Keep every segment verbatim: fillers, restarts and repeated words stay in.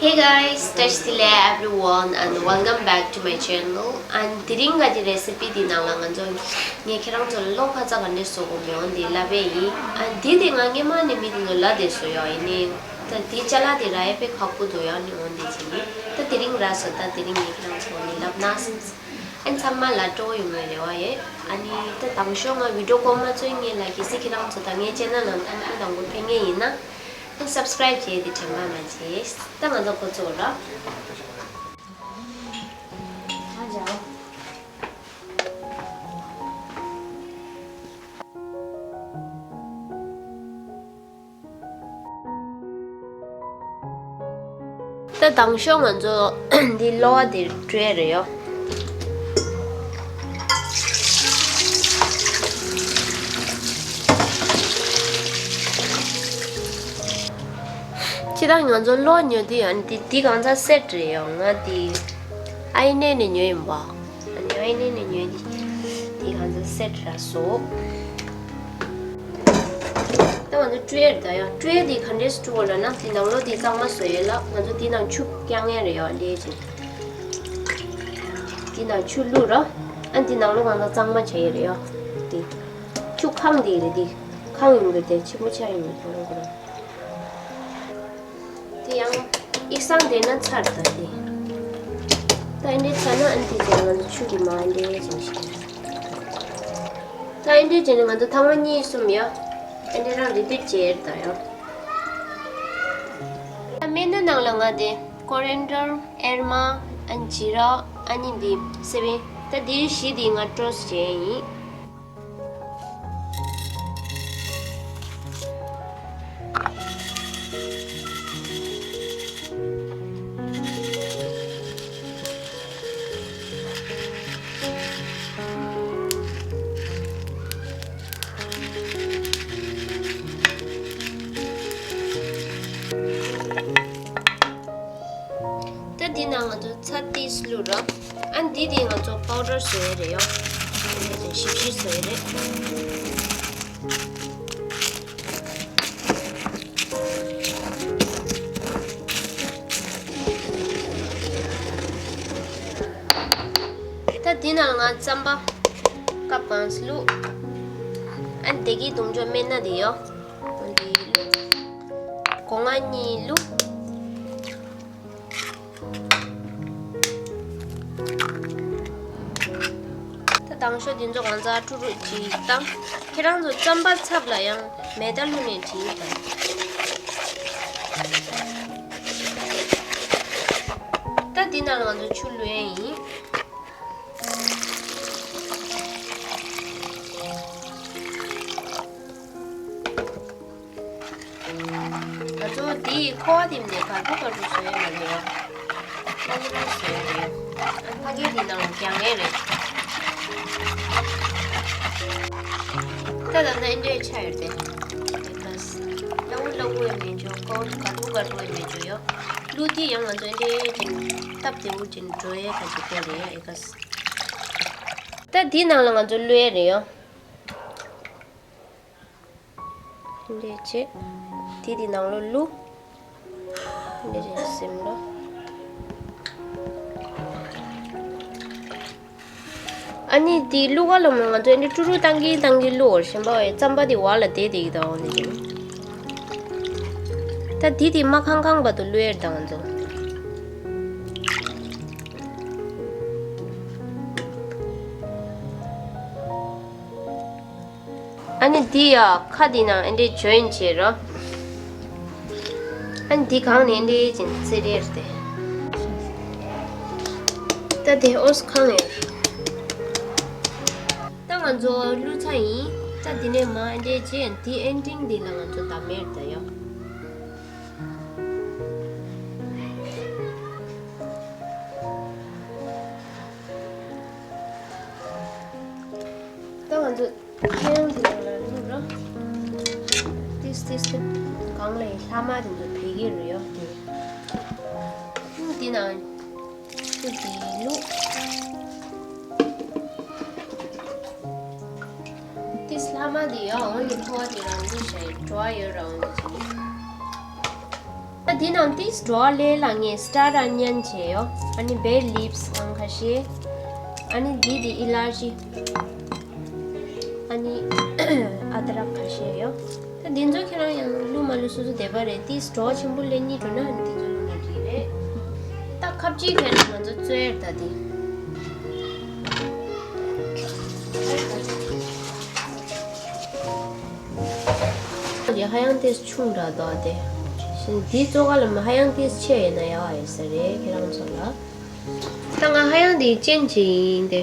Hey guys, བཀྲ་ཤིས་བདེ་ལེགས་everyone and welcome back to my channel. And དེ་རིང་ག་དེ་རེ་སི་པི་དེ་ནང་ལ་ང་ཚོ་ངས་ཁྱེད་རང་ཚོ་ལ་གློ་ཁ་ཚ་ག་འདྲས་བཟོ་དགོས་མེད་འོང་དེ་ལབ་པས་ཡིན། And དེ་དེ་ང་སྔས་མ་ནས་མི་དེ་ཚོ་ལབ་བསྡད་སོང་ཡོད་ཡིན་ནའི། ད་དེ་ཅ་ལག་དེ་རག་ཡས་དཔེ་ཁག་པོ་འདུག་ཡོད་ནི་འོང་དེ་བྱས་ནི། ད་དེ་རིང་རག་སོང་། ད་དེ་རིང་ངས་ཁྱེད་རང་ཚོ་ནི་ལབ་ན་སེམས། ཨན་ཚང་མ་ལ་སྤྲོ་བོ་ཡོང་བའི་རེ་བ་ཡོད། ཨ་ནི་ད་དང་ཤོག་ང་བི་ཌིའོ་ཀོ་མ་བཙུགས་ངེས་ལ་གལ་སྲིད་ཁྱེད་རང་ཚོ་ད་ངའི་ཅེ་ནལ་ནང་ཐེངས་མ་དང་པོ་ཕེབས་ངེས་ཡིན་ན། ཨན་སབ་སི་ཀ་རེབ་བྱས་ཏེ་དྲན་པ་མ་བརྗེད། ད་ང་ཚོ་འགོ་བཙུགས་ར། ད་དང་ཤོག་ང་ཚོ་འདི་གློ་བ་འདིར་བཀྲུ་ཡས་རེད་ཡོ། ཁྱེད་རང་ང་ཚོ་གློ་ཉོ་དུས་ཡང་འདི་འདི་གང་ཚ་སེ་ཊི་རེད་ཡོ། ང་འདི་ཨ་ཡི་ནན་ནས་ཉོས་ཡིན་པ། ཨ་ནི་ཨ་ཡི་ནན་ནས་ཉོས་འདི་འདི་གང་ཚ་སེ་ཊི་ར་སོ། ད་ང་ཚོ་བཀྲུ་ཡས་རེད་ད་ཡོ། བཀྲུ་ཡས་འདི་ག་འདྲས་སེ་བཀྲུ་དགོས་ལབ་ན་འདི་ནང་ལོགས་འདི་གཙང་མ་བཟོ་ཡས་ལ་ང་ཚོ་འདི་ནང་ཆུ་རྐྱང་ཡས་རེད་ཡོ། འདི་ཅིག་འདི་ནང་ཆུ་བླུགས་ར། ཨ་འདི་ནང་ལོགས་གང་ཚ་གཙང་མ་བྱས་ཡས་རེད་ཡོ། འདི་ཆུ་ཁང་འདི་རེད། འདི་ཁང་ཡིན་དགོས་ཏེ་ཆེན་པོ་ཆགས་ཡིན་མི་ཐུབ་ཁོ་རང་། དེ་ཡང་ཡིག་ཚང་དེ་ན་ཚར་ད་དེ། ད་ཨེ་འདྲས་ཚར་ན་ཨན་དེ་ཅན་ང་ཚོ་ཆུ་གི་མ་ཨེ་འདྲས་ཅན་ཞིག་ད་ཨེ་འདྲས་ཅན་ང་ཚོ་ཐང་བ་གཉིས་གསུམ་ཡ། ཨེ་འདྲས་རང་རེ་དེ་བྱེད་ད་ཡ། ད་སྨན་སྣ་ནང་ལ་ང་དེ་ཀོ་རེན་ཌར། ཨེར་མ། ཨན་ཇི་ར། ཨ་ནི་འདི་སེ་བན། ད་དེ་བཞི་དེ་ང་ཊོ་སི་ཊི་བྱས་ཡིན། ད་འདི་ནང་ང་ཚོ་ཚྭ་ཏིས་བླུགས་ར། ཨ་འདི་དེ་ང་ཚོ་པའུ་ཌར་བཟོ་ཡས་རེད་ཡོ། ཞིབ་ཞིབ་བཟོ་ཡས་རེད། ད་འདི་ནང་ང་རྩམ་པ་ཀབ་གང་བླུགས། ཨ་འདི་གི་དུང་ཅོ་སྨན་སྣ་དེ་ཡོ། འདི་བླུགས། སྒོ་ང་གཉིས་བླུགས། ད་དང་ཤོག་འདི་ཚོ་གང་ཚ་ཁྲུ་ཁྲུ་ཅིག་བཏང་། ཁྱེད་རང་ཚོ་རྩམ་པ་ཚབ་ལ་ཡང་མེ་ཏ་བླུགས་ནས་བྲིས་དང་། ད་འདི་ནང་ལ་ང་ཚོ་ཆུ་བླུགས་ཡས་ཡིན། ང་ཚོ་འདི་ཁོ་བ་དེ་ནས་གར་པོ་གར་པོ་བཟོ་ཡས་མ་རེད་ཡ། ལྷ་ཉི་མ་བཟོ་ཡས་རེད། ཨ་ཕ་གི་འདི་ནང་རྒྱང་ངེས་རེད། ད་ད་ལྟ་ཨེ་འདྲས་ཆགས་ཡོད་དེ། ཨེ་ཀ་ས། ལ་འུ་ལ་འུ་ཡས་མེད་འཇོ། ཁོ་བ་གར་པོ་གར་པོ་ཡས་མེད་འཇོ་ཡོ། ལུ་དེ་ཡང་ང་ཚོ་ཨེ་འདྲས་ཅིག་སྟབས་བདེ་བོ་ཅིག་འགྲོ་ཡས་ག་ཅིག་དེ་རེད་ཡ། ཨེ་ཀ་ས། ད་འདི་ནང་ལ་ང་ཚོ་བླུགས་ཡས་རེད་ཡོ། འདི་བྱས། དེ་དེ་ནང་ལོ་བླུགས། འདི་རེད་སེམས་ལོ། ཨ་ནི་དེ་བླུགས་ག་ལོ་མོ་ང་ཚོ་འདི་ཀྲུ་རུ་བཏང་གི་བཏང་གི་བླུགས་བར་ཞིམ་པ་བས་རྩམ་པ་དེ་བར་ལ་དེ་དེ་གི་དང་འདི་རེད། ད་དེ་དེ་མ་ཁང་ཁང་བར་དུ་བླུགས་ཡས་དང་ང་ཚོ། ཨ་ནི་འདི་ཡ་ཁ་འདི་ནང་ཨེ་འདྲས་འཇོན་བྱེད་རོ། ཨ་ནི་འདི་གང་ནས་ཨེ་འདྲས་ཅན་ཙི་རེར་ཏེ། ད་དེ་ཨོས་ཁང་ཡིན། ད་ང་ཚོ་བླུགས་ཚར་ཡིན། ད་འདི་ནས་མ་ཨེ་འདྲས་ཅན་འདི་ཨེན་ཌིང་འདི་ལ་ང་ཚོ་ད་མེར་ད་ཡོ། ད་ང་ཚོ་ཁྱེད་རང་གི་ནང་ལ་བླུགས་རོགས། ཏིས་ཏིས་ཏིས། གང་ལས་ལྷག་མ་དེ་ཚོ་བེད་ཀྱི་རེད་ཡོད་དེ། ཨུ་འདི་ནང་ཨུ་འདི་བླུགས། ཏིས་ལྷག་མ་དེ་ཡོད་འོང་ནི་ཁོ་བ་དེ་རང་བླུགས་བྱས་འགྲོ་བ་ཡོད་ར་འོང་ནི་བྱས། ད་འདི་ནང་ཏིས་འགྲོ་བ་ལས་ལ་ངས་སི་ཊར་ཨོ་ནི་ཡན་བྱས་ཡོད། ཨ་ནི་བེ་ལིབ་སི་ཨང་ཁ་ཤས། ཨ་ནི་འདི་དེ་ཨི་ལ་ཅི། ཨ་ནི་ཨ་དྲག་ཁ་ཤས་ཡོད། ད་འདི་ཚོ་ཁྱེད་རང་ཡང་བླུགས་མ་བླུགས་སོ་སོ་འདོད་པ་རེད། ཏིས་འགྲོ་བ་ཆེན་པོ་ལས་གཉིས་འགྲོ་ན་ཨ་ནི་འདི་ཚོ་བླུགས་ན་འགྲིག་རེད། ད་ཁ་ཅིག་ཁྱེད་རང་ང་ཚོ་བཙོས་ད་དེ། ཧ་ཡང་ཏིས་ཆུང་དྲགས་འདུག་ཨ་དེ། ཞིང་འདི་གཙོ་ག་ལ་མ་ཧ་ཡང་ཏིས་ཆེ་ཡིན་ན་ཡག་ཡོད་ས་རེད་ཁྱེད་རང་ཚོ་ལ། ད་ང་ཧ་ཡང་དེ་ཅན་ཅིག་ཡིན་ཏེ།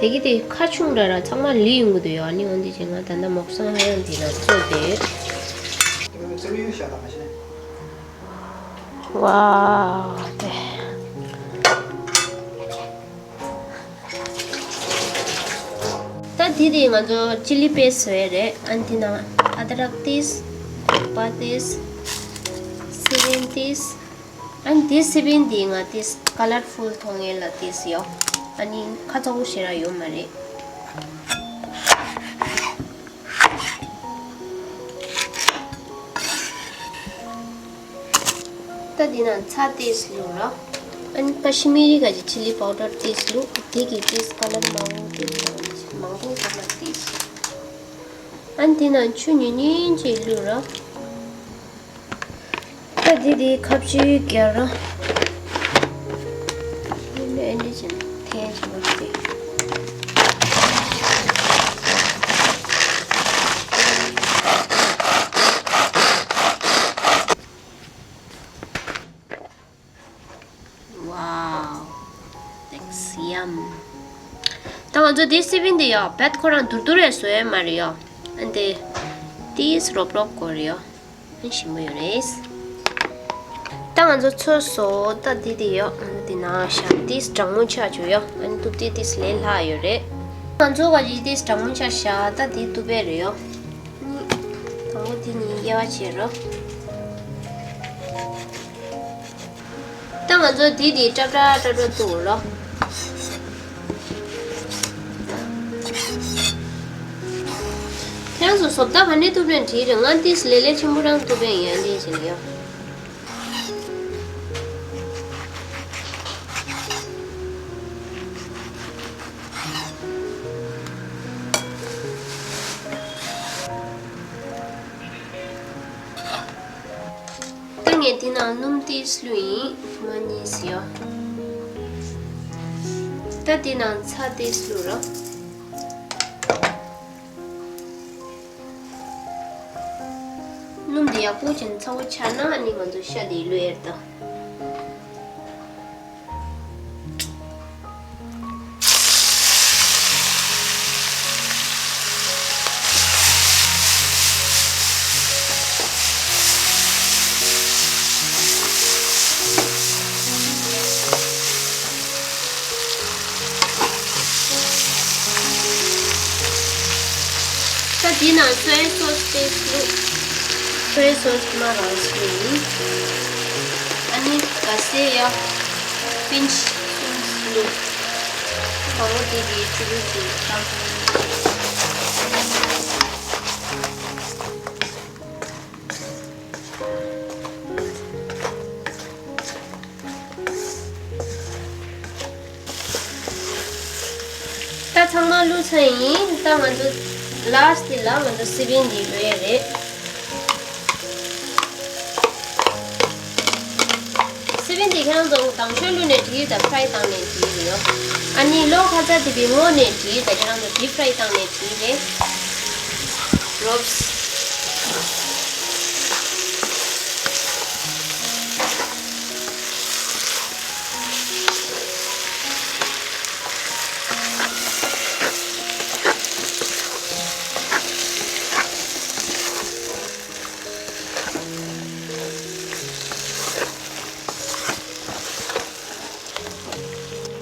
དེ་གི་དེ་ཁ་ཆུང་དྲགས་ར་ཚང་མ་ལི་ཡོང་གི་འདུག་ཡོད། ཨ་ནི་འོན་ཏེ་ཅིག་ང་ད་ལྟ་མོག་སང་ཧ་ཡང་དེ་ན་བཙོས་ཏེ། ཝའོ་དེ། ད་དེ་དེ་ང་ཚོ་ཅི་ལི་པེ་སི་བས་རེད། ཨ་ནི་དེ་ན་ཨ་དྲག་ཏིས། པ་ཏིས། སི་བིན་ཏིས། ཨ་ནི་དེ་སི་བིན་དེ་ང་ཏིས་ཀ་ལར་ཕུལ་མཐོང་ངེས་ལ་ཏིས་ཡོད། ཨ་ནི་ཁ་ཚ་བོ་ཞེ་ར་ཡོད་མ་རེད། ད་འདི་ན་ཚྭ་ཏིས་བླུགས་རོགས། ཨ་ནི་ཀ་ཤི་མི་རི་ག་ཅི་ཆི་ལི་པའོ་ཌར་ཏིས་བླུགས། དེ་གི་ཏིས་ཀ་ལར་མང་པོ་ཏིས་མང་པོ་ག་མ་ཏིས། ཨ་ནི་འདི་ན་ཆུ་ཉུང་ཉུང་ཅིག་བླུགས་རོགས། ད་འདི་འདི་ཁ་ཅིག་རྒྱག་རོགས། འདི་འདྲ་འདི་བྱས་ན་ཐལ་ཆེན་པོ་རེད། Wow, thanks, yum. ད་ང་ཚོ་དེ་སི་བིན་དེ་ཡོད་བད་ཁོ་རང་དུར་དུར་རེ་བཟོ་ཡས་མ་རེད་ཡོད། ཨ་འདི་ཏིས་རོབ་རོབ་གོ་རེད་ཡོད། ཨ་ཞིམ་པོ་ཡོད་རེད། ད་ང་ཚོ་ཚོས་སོ་ད་དེ་དེ་ཡོད། ཨ་འདི་ན་ཤ་ཏིས་གྲང་མོ་ཆགས་བཅུག་ཡོད། ཨ་ནི་ཏུབ་ཏེ་ཏིས་ལས་སླ་ཡོད་རེད། ང་ཚོ་ག་ཅི་ཏིས་གྲང་མོ་ཆགས་ཤ་ད་དེ་ཏུབ་པས་རེད་ཡོད། ཨ་ནི་དང་པོ་དེ་ནི་དབྱེ་བ་ཕྱེ་རོགས། ད་ང་ཚོ་འདི་འདི་ཀྲབ་ཀྲབ་ཀྲབ་ཀྲབ་བཏུག་རོགས། ཁྱེད་རང་ཚོ་བཟོ་ལྟ་ག་ནས་བཏུབ་རན་བྲིས་རེད། ང་ཏིས་ལེ་ལེ་ཆེན་པོ་རང་བཏུབ་པས་ཡིན་ཡང་འདི་བྱེད་ལ་ཡོད། ད་ངས་འདི་ནང་སྣུམ་ཏིས་བླུགས་ཡིན། མ་ཉིས་ཡོ། ད་འདི་ནང་ཚྭ་ཏིས་བླུགས་རོགས། སྣུམ་འདི་ཡག་པོ་བྱས་ནས་ཚ་བོ་ཆགས་ན་ཨ་ནི་ང་ཚོ་ཤ་འདི་བླུགས་ཡས་རེད་ད། ད་འདི་ནང་སོའི་སོ་སི་ཏིས་བླུགས། སོའི་སོ་སི་མ་རང་བླུགས་ཡིན། ཨ་ནི་ག་སེ་ཡ་པིན་ཆི་པིན་ཆི་བླུགས། གང་བོ་དེ་གི་ཆུ་བླུགས་ཀྱི་བཏང་། ད་ཚང་མ་བླུགས་ཚར་ཡིན། ད་ང་ཚོ་ལཱ་སི་ཊི་ལ་ང་ཚོ་སི་པིན་འདི་བླུགས་ཡས་རེད། སི་པིན་འདི་ཁྱེད་རང་ཚོ་དང་ཤོས་བླུགས་ནས་བྲིས་དང་ཕ་རའི་བཏང་ནས་བྲིས་རེད་ཡོ། ཨ་ནི་ལོ་ཁ་ཚ་དེ་བི་ངོ་ནས་བྲིས་དང་ཁྱེད་རང་ཚོ་ཌིབ་ཕ་རའི་བཏང་ནས་བྲིས་རེད། རོབས།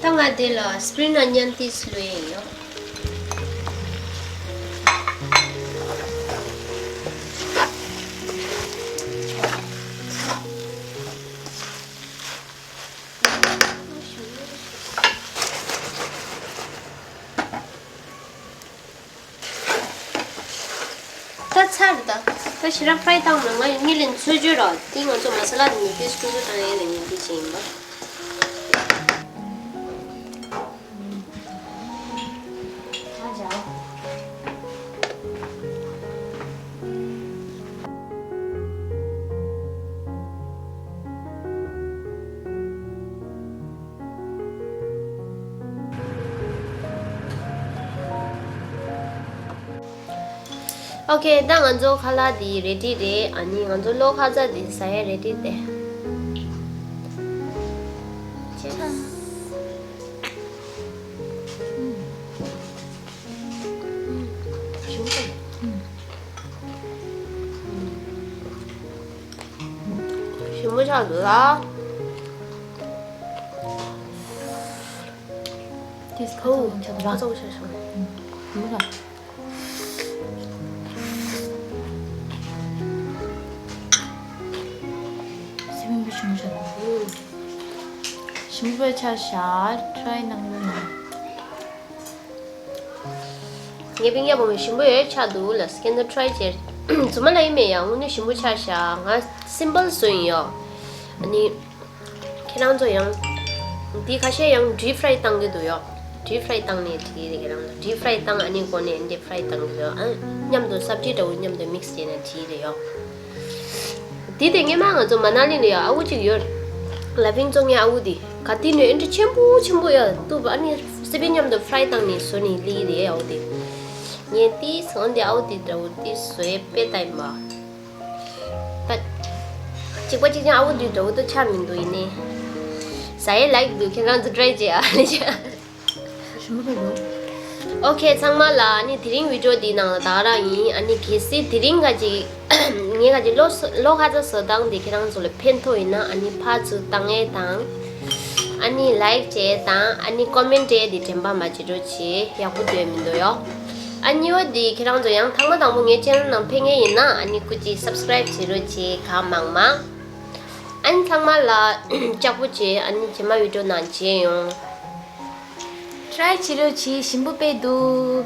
ད་ང་དེ་ལ་སི་པིན་ཨོ་ནི་ཡན་ཏིས་བླུགས་ཡས་ཡོད། ད་ཚར་ད། ད་ཞེ་དྲག་ཕྲའི་བཏང་མ་ང་ངེད་ལ་འཚོལ་བཅོས་ར་དེ་ང་ཚོ་མ་ས་ལ་ནི་དེ་སྐུ་གཟུགས་བཏང་ཡས་ལ་ངེད་དེ་བྱས་ཡིན་པ། ཨོ་ཁེ། ད་ང་ཚོ་ཁ་ལག་འདི་རེ་ཌི་རེད། ཨ་ནི་ང་ཚོ་ལོ་ཁ་ཚ་འདི་ཟ་ཡ་རེ་ཌི་རེད། ཞིམ་པོ་ཆགས་འདུག་ལ། ཏིས་ཁ་ཚ་ཆགས་འདུག་ལ། ཁ་ཚ་ཆགས་འདུག་ལ། ཞིམ་པོ་ཆགས། སི་པན་པོ་ཞིམ་པོ་ཆགས་འདུག་ཞིམ་པོ་ཆགས་ཤག་ཊ་རའི་གནང་རོགས་གནང་། ངའི་པིང་ཡ་བོ་མི་ཞིམ་པོ་ཡོད་ཆགས་འདུག་ལ། སི་ཀན་ད་ཊ་རའི་བྱས། རྫུན་མ་ལ་ཡིན་མེད་ཡ། དངོས་གནས་ཞིམ་པོ་ཆགས་ཤག་ང་སིམ་པལ་བཟོ་ཡིན་ཡོ། ཨ་ནི། ཁྱེད་རང་ཚོ་ཡང་། འདི་ཁ་ཤས་ཡང་ཌིབ་ཕྲའི་བཏང་གི་འདུག་ཡོ། ཌིབ་ཕྲའི་བཏང་ནས་བྲིས་རེད། ཁྱེད་རང་ཚོ་ཌིབ་ཕྲའི་བཏང་། ཨ་ནི་གོ་ནས་འདི་ཕྲའི་བཏང་གི་འདུག་ཨ། མཉམ་དུ་སབ་ཇི་འདྲ་བོ་མཉམ་དུ་མིག་སི་བྱས་ནས་བྲིས་རེད་ཡོ། འདི་དེ་སྔས་མ་ང་ཚོ་མ་ན་ལི་ལ་ཡོ་ཨ་ཁུ་གཅིག་ཡོད། ལ་ཕིང་ཚོ་ངའི་ཨ་ཁུ་འདི་ག་དེ་ནས་ཨེ་འདྲ་ཆེན་པོ་ཆེན་པོ་ཡོ་འདུག་ཨ་ནི་སི་པན་མཉམ་དུ་ཕྲའི་བཏང་ནས་བཟོས་ནས་ལི་རེད་ཨ་ཁུ་འདི། ངས་དེ་ཚོ་འདི་ཨ་ཁུ་འདི་འདྲ་བོ་དེ་བཟོས་པས་ད་ཡིན་པ། ད། གཅིག་པ་གཅིག་རྐྱང་ཨ་ཁུ་འདི་འདྲ་བོ་ད་ཆགས་མི་འདུག་ཡིན་ནའི། ཟ་ཡས་ལའིག་འདུག་ཁྱེད་རང་ཚོ་ཊ་རའི་བྱེད་ཨ་ལེ་ཆ། ཞིམ་པོ་འདུག་ཨོ་ཁེ། ཚང་མ་ལ་ཨ་ནི་དེ་རིང་བི་ཌི་ཡོ་འདི་ནང་ལ་ད་ག་རང་ཡིན། ཨ་ནི་གལ་སྲིད་དེ་རིང་ག་ཅིག་ངས་ག་ཅིག་ལོ་ལོ་ཁ་ཚ་བཟོ་སྟངས་འདི་ཁྱེད་རང་ཚོ་ལ་ཕན་ཐོགས་ཡིན་ན་ཨ་ནི་ཕར་ཚུར་བཏང་ཡས་དང་། ཨ་ནི་ལའིག་བྱས་དང་། ཨ་ནི་ཀོ་མེན་ཊི་བྱས་འདི་དྲན་པ་མ་བརྗེད་རོགས་བྱེད། ཡག་པོ་འདོད་མི་འདུག་ཡོ། ཨ་གཉིས་པ་འདི་ཁྱེད་རང་ཚོ་ཡང་ཐེངས་མ་དང་པོ་ངའི་ཆེ་ནལ་ནང་ཕེབས་མཁན་ཡིན་ན་ཨ་ནི་སྐུ་མཁྱེན་སབ་སི་ཀ་རའིབ་བྱེད་རོགས་བྱེད་གང་མང་མང་། ཨ་ནི་ཚང་མ་ལ་ལྕགས་པོ་བྱེད། ཨ་ནི་རྗེས་མ་བི་ཌི་ཡོ་ནང་མཇལ་ཡོང་། ཊ་རའི་བྱེད་རོགས་བྱེད། ཞིམ་པོ་དཔེ་འདུག